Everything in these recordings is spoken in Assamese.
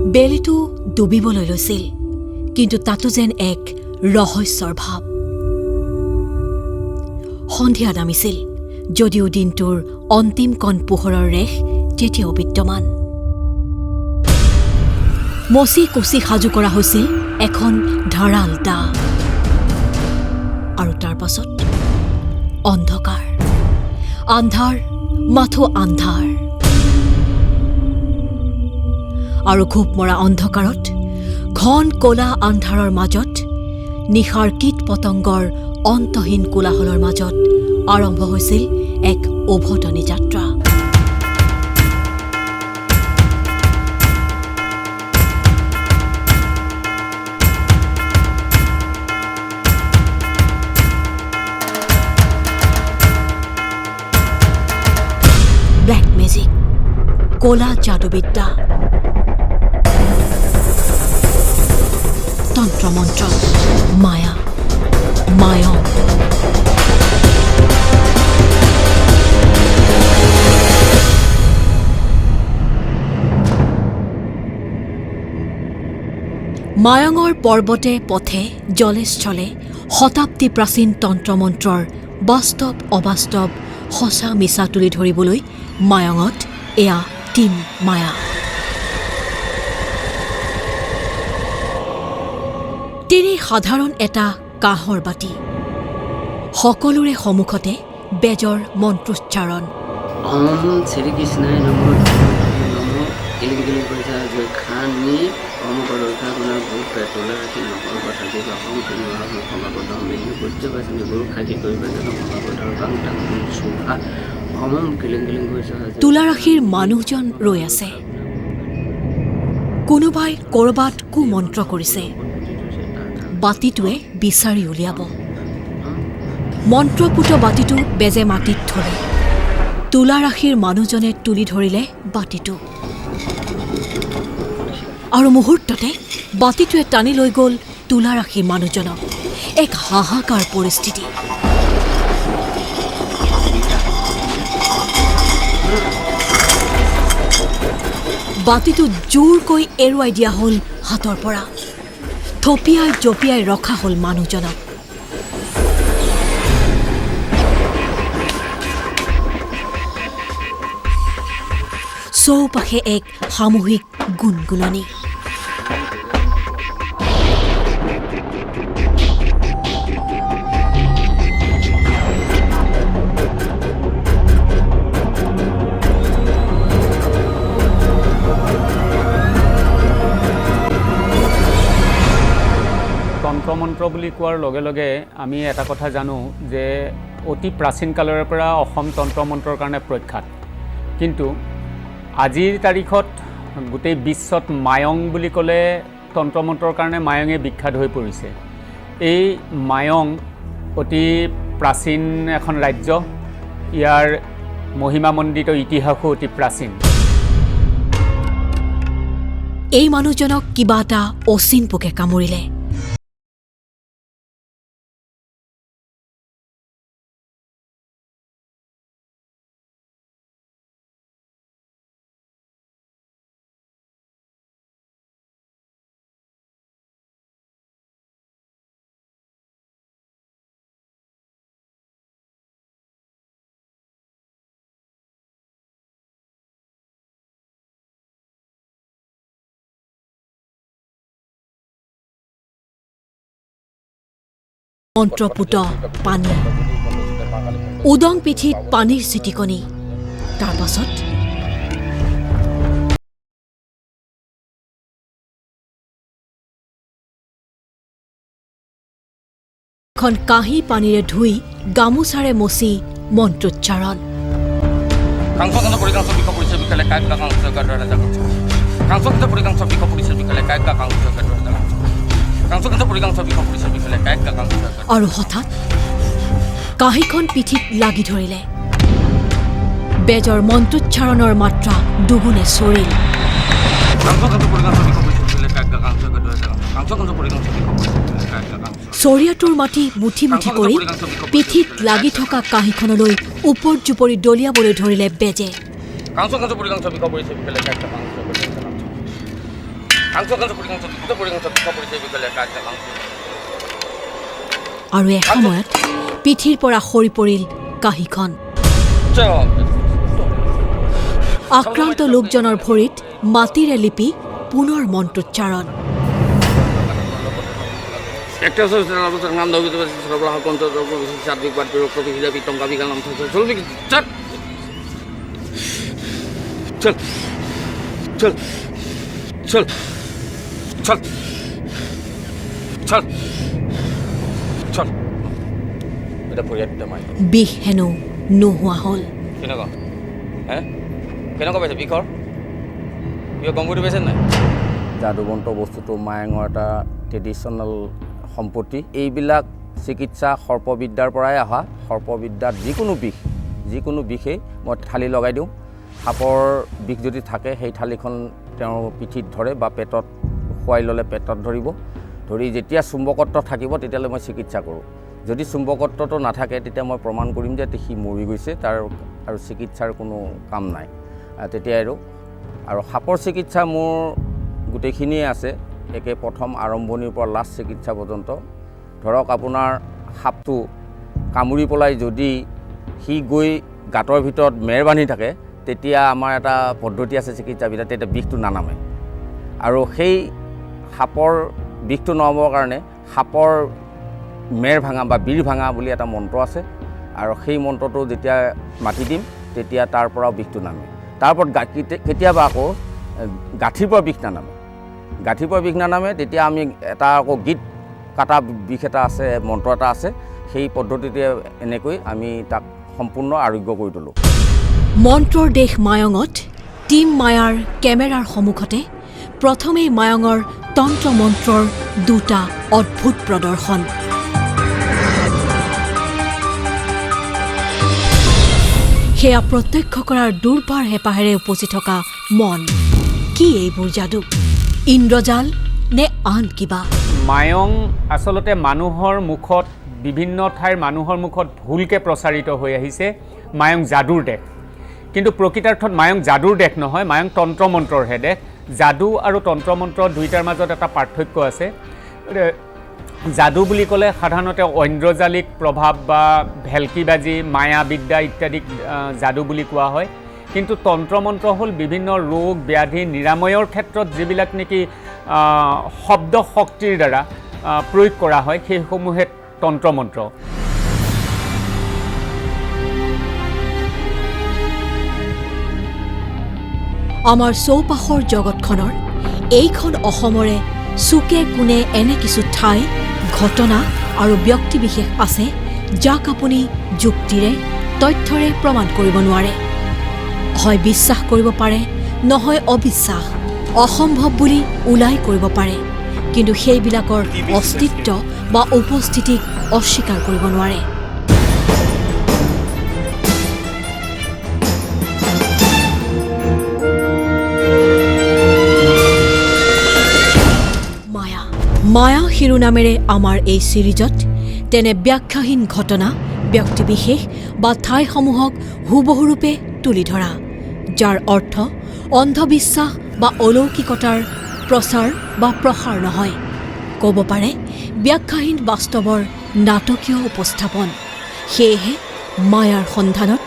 বেলিটো ডুবিবলৈ লৈছিল, কিন্তু তাতো যেন এক ৰহস্যৰ ভাৱ। সন্ধিয়া নামিছিল যদিও দিনটোৰ অন্তিমকণ পোহৰৰ ৰেখ তেতিয়াও বিদ্যমান। মচি কুচি সাজু কৰা হৈছিল এখন ধাৰাল দা, আৰু তাৰ পাছত অন্ধকাৰ, আন্ধাৰ, মাথো আন্ধাৰ। আৰু ঘোপ মৰা অন্ধকাৰত, ঘন ক'লা আন্ধাৰৰ মাজত, নিশাৰ কীট পতংগৰ অন্তহীন কোলাহলৰ মাজত আৰম্ভ হৈছিল এক উভতনি যাত্ৰা। ব্লেক মেজিক, ক'লা যাদুবিদ্যা, তন্ত্ৰমন্ত্ৰ, মায়া, মায়ং। মায়ঙৰ পৰ্বতে পথে জলে স্থলে শতাব্দী প্ৰাচীন তন্ত্ৰমন্ত্ৰৰ বাস্তৱ অবাস্তৱ সঁচা মিছা তুলি ধৰিবলৈ মায়ঙত এয়া টীম মায়া। তেনেই সাধাৰণ এটা কাঁহৰ বাতি, সকলোৰে সন্মুখতে বেজৰ মন্ত্ৰোচ্চাৰণ। ওম শ্ৰীকৃষ্ণায় নমঃ নমঃ কিলিং কিলিং কৰিছা খানি তুলা ৰাশিৰ মানুহজন ৰৈ আছে। কোনোবাই ক'ৰবাত কুমন্ত্ৰ কৰিছে, বাতিটোৱে বিচাৰি উলিয়াব। মন্ত্ৰপুত বাতিটো বেজে মাটিত থলে। তুলা ৰাশিৰ মানুহজনে তুলি ধৰিলে বাতিটো, আৰু মুহূৰ্ততে বাতিটোৱে টানি লৈ গ'ল তুলা ৰাশিৰ মানুহজনক। এক হাহাকাৰ পৰিস্থিতি। বাতিটো জোৰকৈ এৰুৱাই দিয়া হ'ল হাতৰ পৰা, থপিয়াই জঁপিয়াই ৰখা হ'ল মানুহজনক। চৌপাশে এক সামূহিক গুণগুণনি। তন্ত্ৰমন্ত্ৰ বুলি কোৱাৰ লগে লগে আমি এটা কথা জানো যে অতি প্ৰাচীন কালৰে পৰা অসম তন্ত্ৰমন্ত্ৰৰ কাৰণে প্ৰখ্যাত। কিন্তু আজিৰ তাৰিখত গোটেই বিশ্বত মায়ং বুলি ক'লে তন্ত্ৰমন্ত্ৰৰ কাৰণে মায়ঙে বিখ্যাত হৈ পৰিছে। এই মায়ং অতি প্ৰাচীন এখন ৰাজ্য, ইয়াৰ মহিমামণ্ডিত ইতিহাসো অতি প্ৰাচীন। এই মানুহজনক কিবা এটা অচিন পোকে কামুৰিলে। মন্ত্ৰপুত পানী, উদং পিঠিত পানীৰ চিটিকনি, তাৰ পাছত এখন কাঁহী পানীৰে ধুই গামোচাৰে মচি মন্ত্ৰোচ্চাৰণ। আৰু হঠাৎ কাঁহীখন পিঠিত লাগি ধৰিলে। বেজৰ মন্ত্ৰোচ্চাৰণৰ মাত্ৰা দুগুণে চৰিল। চৰিয়াটোৰ মাটি মুঠি মুঠি কৰি পিঠিত লাগি থকা কাঁহীখনলৈ ওপৰ জুপৰি দলিয়াবলৈ ধৰিলে বেজে। আৰু এসময়ত পিঠিৰ পৰা সৰি পৰিল কাঁহীখন। আক্ৰান্ত লোকজনৰ ভৰিত মাটিৰে লিপি পুনৰ মন্ত্ৰোচ্চাৰণ। বিষ হেনো নোহোৱা হ'ল। যাদুমন্ত্ৰ বস্তুটো মায়ঙৰ এটা ট্ৰেডিশ্যনেল সম্পত্তি। এইবিলাক চিকিৎসা সৰ্পবিদ্যাৰ পৰাই অহা। সৰ্পবিদ্যাত যিকোনো বিষেই মই থালি লগাই দিওঁ। সাপৰ বিষ যদি থাকে সেই থালিখন তেওঁৰ পিঠিত ধৰে বা পেটত খুৱাই ল'লে পেটত ধৰিব। ধৰি যেতিয়া চুম্বকত্ব থাকিব তেতিয়াহ'লে মই চিকিৎসা কৰোঁ। যদি চুম্বকত্বটো নাথাকে তেতিয়া মই প্ৰমাণ কৰিম যে সি মৰি গৈছে, তাৰ আৰু চিকিৎসাৰ কোনো কাম নাই তেতিয়া। আৰু সাপৰ চিকিৎসা মোৰ গোটেইখিনিয়ে আছে, একে প্ৰথম আৰম্ভণিৰ পৰা লাষ্ট চিকিৎসা পৰ্যন্ত। ধৰক আপোনাৰ সাপটো কামুৰি পেলাই যদি সি গৈ গাঁতৰ ভিতৰত মেৰ বান্ধি থাকে, তেতিয়া আমাৰ এটা পদ্ধতি আছে চিকিৎসাবিদ্যা, তেতিয়া বিষটো নানামে। আৰু সেই সাপৰ বিষটো নমাবৰ কাৰণে সাপৰ মেৰ ভাঙা বা বীৰ ভাঙা বুলি এটা মন্ত্ৰ আছে, আৰু সেই মন্ত্ৰটো যেতিয়া মাতি দিম তেতিয়া তাৰ পৰাও বিষটো নামে। তাৰ ওপৰত কেতিয়াবা আকৌ গাঁঠিৰ পৰা বিষ নানামে, গাঁঠিৰ পৰা বিষ নানামে তেতিয়া আমি এটা আকৌ গীত কাটা বিষ এটা আছে, মন্ত্ৰ এটা আছে, সেই পদ্ধতিতে এনেকৈ আমি তাক সম্পূৰ্ণ আৰোগ্য কৰি তোলোঁ। মন্ত্ৰৰ দেশ মায়ঙত টীম মায়াৰ কেমেৰাৰ সন্মুখতে প্ৰথমেই মায়ঙৰ তন্ত্ৰ মন্ত্ৰৰ দুটা অদ্ভুত প্ৰদৰ্শন। সেয়া প্ৰত্যক্ষ কৰাৰ দুৰ্বাৰ হেঁপাহেৰে উপচি থকা মন। কি এইবোৰ যাদু, ইন্দ্ৰজাল নে আন কিবা? মায়ং আচলতে মানুহৰ মুখত, বিভিন্ন ঠাইৰ মানুহৰ মুখত ভুলকৈ প্ৰচাৰিত হৈ আহিছে মায়ং যাদুৰ দেশ। কিন্তু প্ৰকৃতাৰ্থত মায়ং যাদুৰ দেশ নহয়, মায়ং তন্ত্ৰ মন্ত্ৰৰহে দেশ। যাদু আৰু তন্ত্ৰ মন্ত্ৰ দুইটাৰ মাজত এটা পাৰ্থক্য আছে। যাদু বুলি ক'লে সাধাৰণতে ঐন্দ্ৰজালিক প্ৰভাৱ বা ভেলকিবাজি, মায়াবিদ্যা ইত্যাদিক যাদু বুলি কোৱা হয়। কিন্তু তন্ত্ৰ মন্ত্ৰ হ'ল বিভিন্ন ৰোগ ব্যাধি নিৰাময়ৰ ক্ষেত্ৰত যিবিলাক নেকি শব্দ শক্তিৰ দ্বাৰা প্ৰয়োগ কৰা হয়, সেইসমূহে তন্ত্ৰ মন্ত্ৰ। আমাৰ চৌপাশৰ জগতখনৰ এইখন অসমৰে চুকে কোণে এনে কিছু ঠাই, ঘটনা আৰু ব্যক্তিবিশেষ আছে যাক আপুনি যুক্তিৰে, তথ্যৰে প্ৰমাণ কৰিব নোৱাৰে। হয় বিশ্বাস কৰিব পাৰে, নহয় অবিশ্বাস, অসম্ভৱ বুলি ওলাই কৰিব পাৰে, কিন্তু সেইবিলাকৰ অস্তিত্ব বা উপস্থিতিক অস্বীকাৰ কৰিব নোৱাৰে। মায়া মায়া শিৰোনামেৰে আমাৰ এই ছিৰিজত তেনে ব্যাখ্যাহীন ঘটনা, ব্যক্তিবিশেষ বা ঠাইসমূহক হুবহুৰূপে তুলি ধৰা, যাৰ অৰ্থ অন্ধবিশ্বাস বা অলৌকিকতাৰ প্ৰচাৰ বা প্ৰসাৰ নহয়, ক'ব পাৰে ব্যাখ্যাহীন বাস্তৱৰ নাটকীয় উপস্থাপন। সেয়েহে মায়াৰ সন্ধানত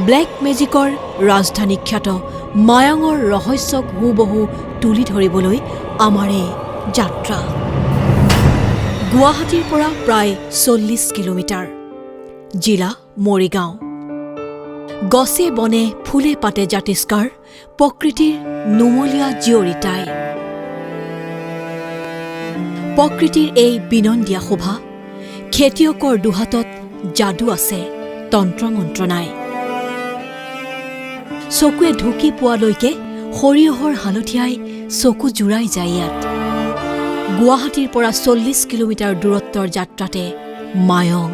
ব্লেক মেজিকৰ ৰাজধানী খ্যাত মায়ঙৰ ৰহস্যক হুবহু তুলি ধৰিবলৈ আমাৰ এই যাত্ৰা। গুৱাহাটীৰ পৰা প্ৰায় 40 কিলোমিটাৰ, জিলা মৰিগাঁও। গছে বনে ফুলে পাতে জাতিষ্কাৰ প্ৰকৃতিৰ নুমলীয়া জীয়ৰীতাই। প্ৰকৃতিৰ এই বিনন্দীয়া শোভা, খেতিয়কৰ দুহাতত যাদু আছে, তন্ত্ৰ মন্ত্ৰ নাই। চকুৱে ঢুকি পোৱালৈকে সৰিয়হৰ হালধীয়াই চকু জোৰাই যায় ইয়াত। গুৱাহাটীৰ পৰা 40 কিলোমিটাৰ দূৰত্বৰ যাত্ৰাতে মায়ং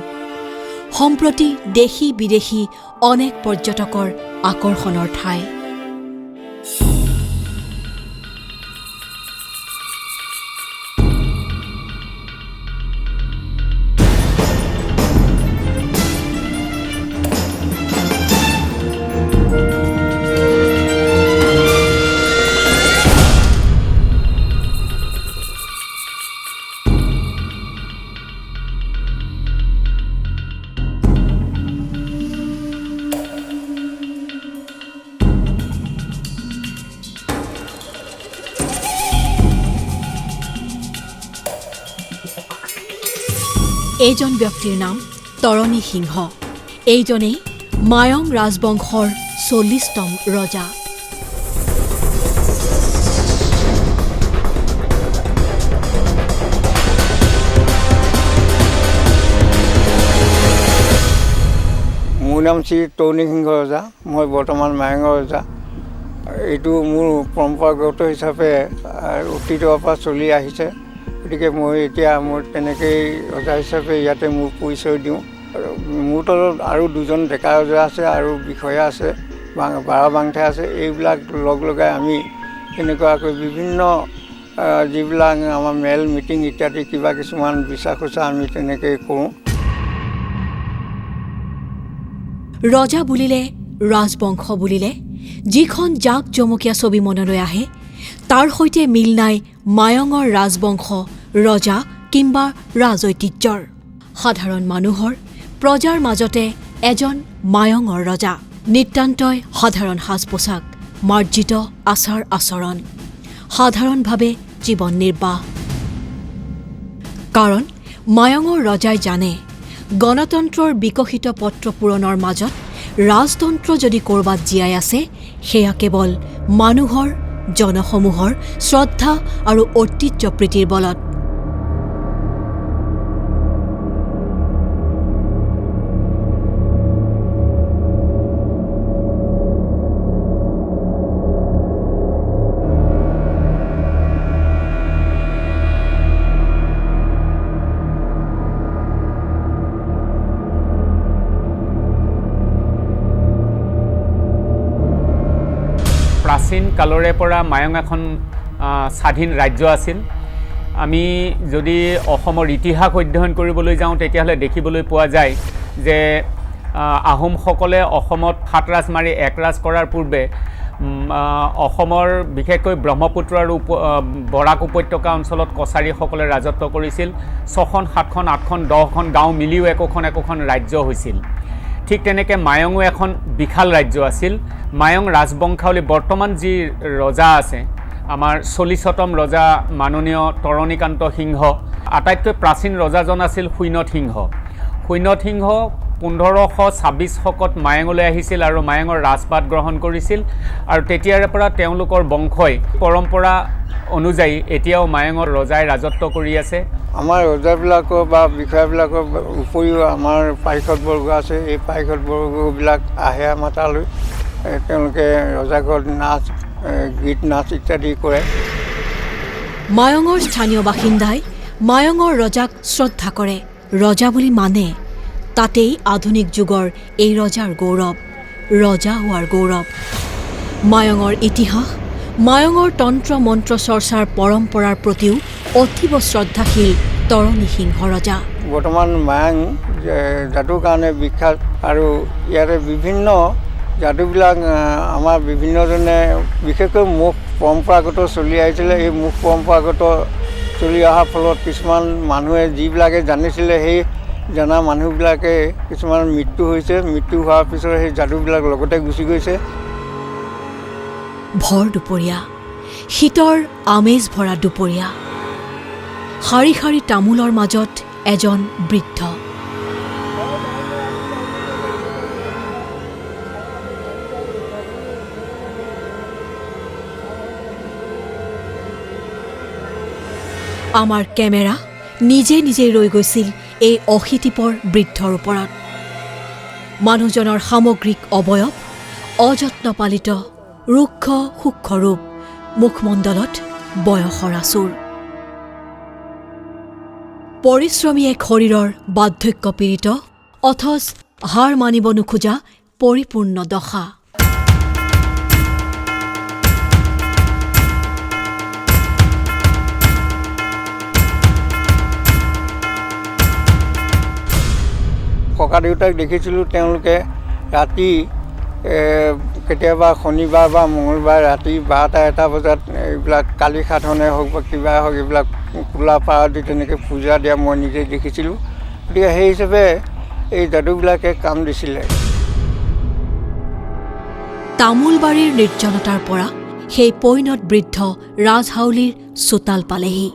সম্প্ৰতি দেশী বিদেশী অনেক পৰ্যটকৰ আকৰ্ষণৰ ঠাই। এইজন ব্যক্তিৰ নাম তৰণী সিংহ। এইজনেই মায়ং ৰাজবংশৰ 40তম ৰজা। মোৰ নাম শ্ৰী তৰণী সিংহ ৰজা। মই বৰ্তমান মায়ঙৰ ৰজা। এইটো মোৰ পৰম্পৰাগত হিচাপে অতীতৰ পৰা চলি আহিছে, গতিকে মই এতিয়া মোৰ তেনেকেই ৰজা হিচাপে ইয়াতে মোৰ পৰিচয় দিওঁ। আৰু মোৰ তলত আৰু দুজন ডেকা ৰজা আছে আৰু বিষয়া আছে, বাৰ বাংঠে আছে। এইবিলাক লগ লগাই আমি তেনেকুৱাকৈ বিভিন্ন যিবিলাক আমাৰ মেল মিটিং ইত্যাদি কিবা কিছুমান বিশ্বাস খোচা আমি তেনেকেই কৰোঁ। ৰজা বুলিলে, ৰাজবংশ বুলিলে যিখন জাক জমকীয়া ছবি মনলৈ আহে, তাৰ সৈতে মিল নাই মায়ঙৰ ৰাজবংশ, ৰজা কিম্বা ৰাজৈতিহ্যৰ। সাধাৰণ মানুহৰ প্ৰজাৰ মাজতে এজন মায়ঙৰ ৰজা, নিতান্তই সাধাৰণ সাজ পোছাক, মাৰ্জিত আচাৰ আচৰণ, সাধাৰণভাৱে জীৱন নিৰ্বাহ। কাৰণ মায়ঙৰ ৰজাই জানে, গণতন্ত্ৰৰ বিকশিত পত্ৰ পূৰণৰ মাজত ৰাজতন্ত্ৰ যদি ক'ৰবাত জীয়াই আছে, সেয়া কেৱল মানুহৰ, জনসমূহৰ শ্ৰদ্ধা আৰু ঐতিহ্যপ্ৰীতিৰ বলত। প্ৰাচীন কালৰে পৰা মায়ং এখন স্বাধীন ৰাজ্য আছিল। আমি যদি অসমৰ ইতিহাস অধ্যয়ন কৰিবলৈ যাওঁ, তেতিয়াহ'লে দেখিবলৈ পোৱা যায় যে আহোমসকলে অসমত সাত ৰাজ মাৰি এক ৰাজ কৰাৰ পূৰ্বে অসমৰ বিশেষকৈ ব্ৰহ্মপুত্ৰ আৰু বৰাক উপত্যকা অঞ্চলত কছাৰীসকলে ৰাজত্ব কৰিছিল। 6খন, 7খন, 8খন, 10খন গাঁও মিলিও একোখন একোখন ৰাজ্য হৈছিল। ঠিক তেনেকৈ মায়ঙো এখন বিশাল ৰাজ্য আছিল। মায়ং ৰাজবংশাৱলী বৰ্তমান যি ৰজা আছে, আমাৰ 40তম ৰজা মাননীয় তৰণীকান্ত সিংহ, আটাইতকৈ প্ৰাচীন ৰজাজন আছিল সৈন্যথ সিংহ। সৈন্যথ সিংহ 1526 শকত মায়ঙলৈ আহিছিল আৰু মায়ঙৰ ৰাজপাট গ্ৰহণ কৰিছিল আৰু তেতিয়াৰে পৰা তেওঁলোকৰ বংশই পৰম্পৰা অনুযায়ী এতিয়াও মায়ঙৰ ৰজাই ৰাজত্ব কৰি আছে। আমাৰ ৰজাবিলাকৰ বা বিষয়াবিলাকৰ উপৰিও আমাৰ পাৰিষদবৰ্গ আছে। এই পাৰিষদবৰ্গবিলাক আহে আমাৰ তালৈ, তেওঁলোকে ৰজাঘৰত নাচ, গীত নাচ ইত্যাদি কৰে। মায়ঙৰ স্থানীয় বাসিন্দাই মায়ঙৰ ৰজাক শ্ৰদ্ধা কৰে, ৰজা বুলি মানে। তাতেই আধুনিক যুগৰ এই ৰজাৰ গৌৰৱ, ৰজা হোৱাৰ গৌৰৱ। মায়ঙৰ ইতিহাস, মায়ঙৰ তন্ত্ৰ মন্ত্ৰ চৰ্চাৰ পৰম্পৰাৰ প্ৰতিও অতীৱ শ্ৰদ্ধাশীল তৰণী সিংহ ৰজা। বৰ্তমান মায়ং যাদুৰ কাৰণে বিখ্যাত আৰু ইয়াতে বিভিন্ন যাদুবিলাক আমাৰ বিভিন্নজনে বিশেষকৈ মুখ পৰম্পৰাগত চলি আহিছিলে। এই মুখ পৰম্পৰাগত চলি অহাৰ ফলত কিছুমান মানুহে যিবিলাকে জানিছিলে, সেই জনা মানুহবিলাকে কিছুমান মৃত্যু হৈছে। মৃত্যু হোৱাৰ পিছত সেই যাদুবিলাক লগতে গুচি গৈছে। ভৰ দুপৰীয়া, শীতৰ আমেজ ভৰা দুপৰীয়া, শাৰী শাৰী তামোলৰ মাজত এজন বৃদ্ধ। আমাৰ কেমেৰা নিজে নিজেই ৰৈ গৈছিল এই অশীতিপৰ বৃদ্ধৰ ওপৰত। মানুহজনৰ সামগ্ৰিক অৱয়ব অযত্ন পালিত, ৰুক্ষ সূক্ষ্ম ৰূপ, মুখমণ্ডলত বয়সৰ আঁচোৰ। পৰিশ্ৰমী এক শৰীৰৰ বাৰ্ধক্য পীড়িত, অথচ হাৰ মানিব নোখোজা পৰিপূৰ্ণ দশা। ককা দেউতাক দেখিছিলোঁ, তেওঁলোকে ৰাতি কেতিয়াবা শনিবাৰ বা মঙলবাৰ ৰাতি 12টা 1টা বজাত এইবিলাক কালী সাধনে হওক বা কিবা হওক এইবিলাক কোলা পাৰ দি তেনেকৈ পূজা দিয়া মই নিজে দেখিছিলোঁ। গতিকে সেই হিচাপে এই যাদুবিলাকে কাম দিছিলে। তামোলবাৰীৰ নিৰ্জনতাৰ পৰা সেই পৈণত বৃদ্ধ ৰাজহাউলিৰ চোতাল পালেহি।